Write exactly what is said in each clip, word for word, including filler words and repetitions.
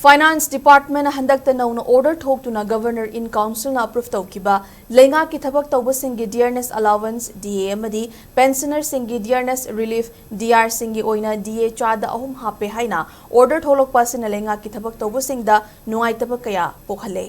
Finance Department ꯍꯟꯗꯛꯇ ꯅꯧꯅ order ꯊꯣꯛꯇꯨꯅ Governor in Councilꯅ approve ꯇꯧꯈꯤꯕ ꯂꯩꯉꯥꯛꯀꯤ ꯊꯕꯛ ꯇꯧꯕꯁꯤꯡꯒꯤ dearness allowance, D A, ꯑꯃꯗꯤ pensionerꯁꯤꯡꯒꯤ dearness relief, D R ꯁꯤꯡꯒꯤ ꯑꯣꯏꯅ D A ꯆꯥꯗ ꯑꯍꯨꯝ ꯍꯥꯞꯄꯦ ꯍꯥꯏꯅ order ꯊꯣꯛꯂꯛꯄ ꯑꯁꯤꯅ ꯂꯩꯉꯥꯛꯀꯤ ꯊꯕꯛ ꯇꯧꯕꯁꯤꯡꯗ ꯅꯨꯡꯉꯥꯏꯇꯕ ꯀꯌꯥ ꯄꯣꯛꯍꯜꯂꯦ꯫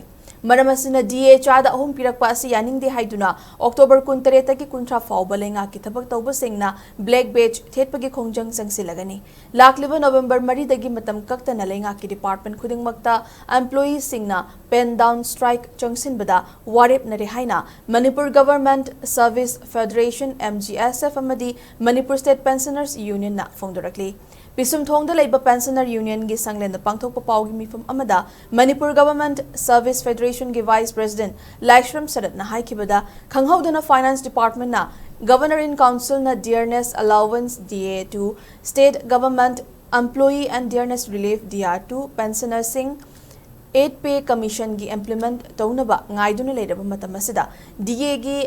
ꯃꯔꯝ ꯑꯁꯤꯅ D A ꯆꯥꯗ ꯑꯍꯨꯝ ꯄꯤꯔꯛꯄ ꯑꯁꯤ ꯌꯥꯅꯤꯡꯗꯦ ꯍꯥꯏꯗꯨꯅ October ꯀꯨꯟꯇꯔꯦꯠꯇꯒꯤ ꯀꯨꯟꯊ꯭ꯔꯥ ꯐꯥꯎꯕ ꯂꯩꯉꯥꯛꯀꯤ ꯊꯕꯛ ꯇꯧꯕꯁꯤꯡꯅ black badge ꯊꯦꯠꯄꯒꯤ ꯈꯣꯡꯖꯪ ꯆꯪꯁꯤꯜꯂꯒꯅꯤ꯫ ꯂꯥꯛꯂꯤꯕ November ꯃꯔꯤꯗꯒꯤ ꯃꯇꯝ ꯀꯛꯇꯅ ꯂꯩꯉꯥꯛꯀꯤ department ꯈꯨꯗꯤꯡꯃꯛꯇ employeeꯁꯤꯡꯅ pen down strike ꯆꯪꯁꯤꯟꯕꯗ ꯋꯥꯔꯦꯞꯅꯔꯦ ꯍꯥꯏꯅ Manipur Government Service Federation, M G S F, ꯑꯃꯗꯤ Manipur State Pensioners Unionꯅ ꯐꯣꯡꯗꯣꯔꯛꯂꯤ꯫ ꯄꯤꯁꯨꯝꯊꯣꯡꯗ ꯂꯩꯕ Pensioner Unionꯒꯤ ꯁꯪꯂꯦꯟꯗ ꯄꯥꯡꯊꯣꯛꯄ ꯄꯥꯎꯒꯤ ꯃꯤꯐꯝ ꯑꯃꯗ Manipur Government Service Federationꯒꯤ Vice President ꯂꯥꯏꯁ꯭ꯔꯝ ꯁꯔꯠꯅ ꯍꯥꯏꯈꯤꯕꯗ, ꯈꯪꯍꯧꯗꯅ Finance Departmentꯅ Governor in Councilꯅ dearness allowance, D A two, State Government employee and dearness relief, D R two, pensionerꯁꯤꯡ eight pay commissionꯒꯤ implement ꯇꯧꯅꯕ ꯉꯥꯏꯗꯨꯅ ꯂꯩꯔꯕ ꯃꯇꯝ ꯑꯁꯤꯗ D Aꯒꯤ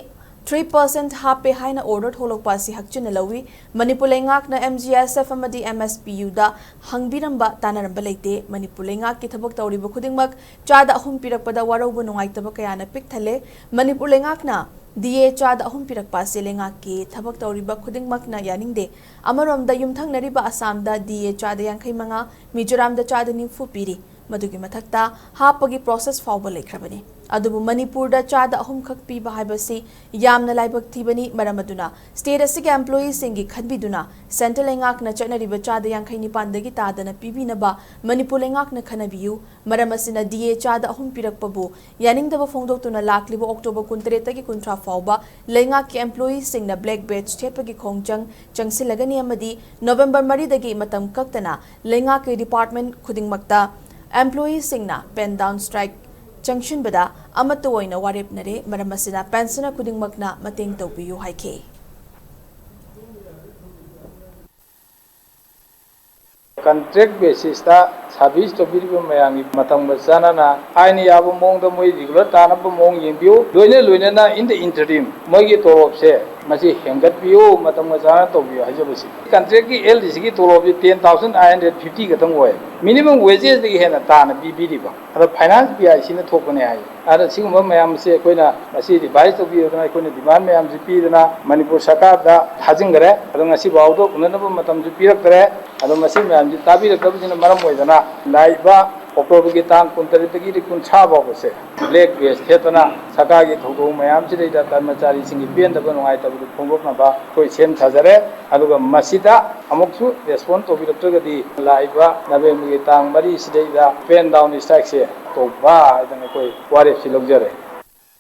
three percent ꯍꯥꯞꯄꯦ ꯍꯥꯏꯅ order ꯊꯣꯛꯂꯛꯄ ꯑꯁꯤ ꯍꯛꯆꯤꯟꯅ ꯂꯧꯏ꯫ ꯃꯅꯤꯄꯨꯔ ꯂꯩꯉꯥꯛꯅ M G S F ꯑꯃꯗꯤ M S P Uꯗ ꯍꯪꯕꯤꯔꯝꯕ, ꯇꯥꯟꯅꯔꯝꯕ ꯂꯩꯇꯦ꯫ ꯃꯅꯤꯄꯨꯔ ꯂꯩꯉꯥꯛꯀꯤ ꯊꯕꯛ ꯇꯧꯔꯤꯕ ꯈꯨꯗꯤꯡꯃꯛ ꯆꯥꯗ ꯑꯍꯨꯝ ꯄꯤꯔꯛꯄꯗ ꯋꯥꯔꯧꯕ, ꯅꯨꯡꯉꯥꯏꯇꯕ ꯀꯌꯥꯅ ꯄꯤꯛ ꯊꯜꯂꯦ꯫ ꯃꯅꯤꯄꯨꯔ ꯂꯩꯉꯥꯛꯅ D A ꯆꯥꯗ ꯑꯍꯨꯝ ꯄꯤꯔꯛꯄ ꯑꯁꯤ ꯂꯩꯉꯥꯛꯀꯤ ꯊꯕꯛ ꯇꯧꯔꯤꯕ ꯈꯨꯗꯤꯡꯃꯛꯅ ꯌꯥꯅꯤꯡꯗꯦ꯫ ꯑꯃꯔꯣꯝꯗ ꯌꯨꯝꯊꯪꯅꯔꯤꯕ ꯑꯁꯥꯝꯗ D A ꯆꯥꯗ ꯌꯥꯡꯈꯩ ꯃꯉꯥ, ꯃꯤꯖꯣꯔꯥꯝꯗ ꯆꯥꯗ ꯅꯤꯐꯨ ꯄꯤꯔꯤ꯫ ꯃꯗꯨꯒꯤ ꯃꯊꯛꯇ ꯍꯥꯞꯄꯒꯤ process ꯐꯥꯎꯕ ꯂꯩꯈ꯭ꯔꯕꯅꯤ꯫ ꯑꯗꯨꯕꯨ ꯃꯅꯤꯄꯨꯔꯗ ꯆꯥꯗ ꯑꯍꯨꯝꯈꯛ ꯄꯤꯕ ꯍꯥꯏꯕꯁꯤ ꯌꯥꯝꯅ ꯂꯥꯏꯕꯛ ꯊꯤꯕꯅꯤ꯫ ꯃꯔꯝ ꯑꯗꯨꯅ state ꯑꯁꯤꯒꯤ employeeꯁꯤꯡꯒꯤ ꯈꯟꯕꯤꯗꯨꯅ central ꯂꯩꯉꯥꯛꯅ ꯆꯠꯅꯔꯤꯕ ꯆꯥꯗ ꯌꯥꯡꯈꯩ ꯅꯤꯄꯥꯟꯗꯒꯤ ꯇꯥꯗꯅ ꯄꯤꯕꯤꯅꯕ ꯃꯅꯤꯄꯨꯔ ꯂꯩꯉꯥꯛꯅ ꯈꯟꯅꯕꯤꯌꯨ꯫ ꯃꯔꯝ ꯑꯁꯤꯅ D A ꯆꯥꯗ ꯑꯍꯨꯝ ꯄꯤꯔꯛꯄꯕꯨ ꯌꯥꯅꯤꯡꯗꯕ ꯐꯣꯡꯗꯣꯛꯇꯨꯅ ꯂꯥꯛꯂꯤꯕ October ꯀꯨꯟꯇꯔꯦꯠꯇꯒꯤ ꯀꯨꯟꯊ꯭ꯔꯥ ꯐꯥꯎꯕ ꯂꯩꯉꯥꯛꯀꯤ employeeꯁꯤꯡꯅ black badge ꯊꯦꯠꯄꯒꯤ ꯈꯣꯡꯖꯪ ꯆꯪꯁꯤꯜꯂꯒꯅꯤ ꯑꯃꯗꯤ November ꯃꯔꯤꯗꯒꯤ ꯃꯇꯝ ꯀꯛꯇꯅ ꯂꯩꯉꯥꯛꯀꯤ department ꯈꯨꯗꯤꯡꯃꯛꯇ employeeꯁꯤꯡꯅ pen down strike ꯆꯪꯁꯤꯟꯕꯗ ꯑꯃꯠꯇ ꯑꯣꯏꯅ ꯋꯥꯔꯦꯞꯅꯔꯦ꯫ ꯃꯔꯝ ꯑꯁꯤꯅ pensioner ꯈꯨꯗꯤꯡꯃꯛꯅ ꯃꯇꯦꯡ ꯇꯧꯕꯤꯌꯨ ꯍꯥꯏꯈꯤ꯫ Contract basisꯇ service ꯇꯧꯕꯤꯔꯤꯕ ꯃꯌꯥꯝꯒꯤ ꯃꯇꯝꯒ ꯆꯥꯟꯅꯅ ꯑꯥꯏꯟꯅ ꯌꯥꯕ ꯃꯑꯣꯡꯗ ꯃꯣꯏ regular ꯇꯥꯅꯕ ꯃꯑꯣꯡ ꯌꯦꯡꯕꯤꯌꯨ꯫ ꯂꯣꯏꯅ ꯂꯣꯏꯅꯅ in the interim ꯃꯣꯏꯒꯤ ꯇꯣꯂꯣꯞꯁꯦ ꯃꯁꯤ ꯍꯦꯟꯒꯠꯄꯤꯌꯨ, ꯃꯇꯝꯒ ꯆꯥꯅ ꯇꯧꯕꯤꯌꯨ ꯍꯥꯏꯖꯕꯁꯤ꯫ ꯀꯟꯇ꯭ꯔꯦꯛꯀꯤ ꯑꯦꯜ ꯗꯤ ꯁꯤꯒꯤ ꯇꯣꯂꯣꯞꯁꯤ ten thousand eight hundred fifty ꯈꯛꯇꯪ ꯑꯣꯏ꯫ ꯃꯤꯅꯤꯃꯝ ꯋꯦꯖꯦꯁꯇꯒꯤ ꯍꯦꯟꯅ ꯇꯥꯅ ꯄꯤ ꯄꯤꯔꯤꯕ꯫ ꯑꯗꯣ ꯐꯥꯏꯅꯥꯟꯁ ꯄꯤ ꯑꯥꯏ ꯁꯤꯅ ꯊꯣꯛꯄꯅꯦ ꯍꯥꯏ꯫ ꯑꯗ ꯁꯤꯒꯨꯝꯕ ꯃꯌꯥꯝꯁꯦ ꯑꯩꯈꯣꯏꯅ ꯉꯁꯤ ꯔꯤꯚꯥꯏꯁ ꯇꯧꯕꯤꯌꯨꯗꯅ ꯑꯩꯈꯣꯏꯅ ꯗꯤꯃꯥꯟ ꯃꯌꯥꯝꯁꯤ ꯄꯤꯗꯅ ꯃꯅꯤꯄꯨꯔ ꯁꯔꯀꯥꯔꯗ ꯊꯥꯖꯤꯟꯈ꯭ꯔꯦ꯫ ꯑꯗꯣ ꯉꯁꯤ ꯐꯥꯎꯗ ꯎꯅꯅꯕ ꯃꯇꯝꯁꯨ ꯄꯤꯔꯛꯇ꯭ꯔꯦ꯫ ꯑꯗꯣ ꯃꯁꯤ ꯃꯌꯥꯝꯁꯤ ꯇꯥꯕꯤꯔꯛꯇꯕꯁꯤꯅ ꯃꯔꯝ ꯑꯣꯏꯗꯅ ꯂꯥꯛꯏꯕ ꯑꯣꯛꯇꯣꯕꯔꯒꯤ ꯇꯥꯡ ꯀꯨꯟꯇꯔꯦꯠꯇꯒꯤ ꯀꯨꯟꯊ꯭ꯔꯥ ꯐꯥꯎꯕꯁꯦ ꯕ꯭ꯂꯦꯛ ꯕꯦꯖ ꯊꯦꯠꯇꯅ ꯁꯔꯀꯥꯔꯒꯤ ꯊꯧꯗꯣꯛ ꯃꯌꯥꯝꯁꯤꯗꯩꯗ ꯀꯔꯃꯆꯥꯔꯤꯁꯤꯡꯒꯤ ꯄꯦꯟꯗꯕ ꯅꯨꯡꯉꯥꯏꯇꯕꯗꯨ ꯐꯣꯡꯗꯣꯛꯅꯕ ꯑꯩꯈꯣꯏ ꯁꯦꯝ ꯁꯥꯖꯔꯦ꯫ ꯑꯗꯨꯒ ꯃꯁꯤꯗ ꯑꯃꯨꯛꯁꯨ ꯔꯦꯁꯄꯣꯟ ꯇꯧꯕꯤꯔꯛꯇ꯭ꯔꯒꯗꯤ ꯂꯥꯛꯏꯕ ꯅꯕꯦꯝꯕꯔꯒꯤ ꯇꯥꯡ ꯃꯔꯤꯁꯤꯗꯩꯗ ꯄꯦꯟ ꯗꯥꯎꯟ ꯁ꯭ꯇ꯭ꯔꯥꯏꯛꯁꯦ ꯇꯧꯕ ꯍꯥꯏꯗꯅ ꯑꯩꯈꯣꯏ ꯋꯥꯔꯦꯞꯁꯤ ꯂꯧꯖꯔꯦ꯫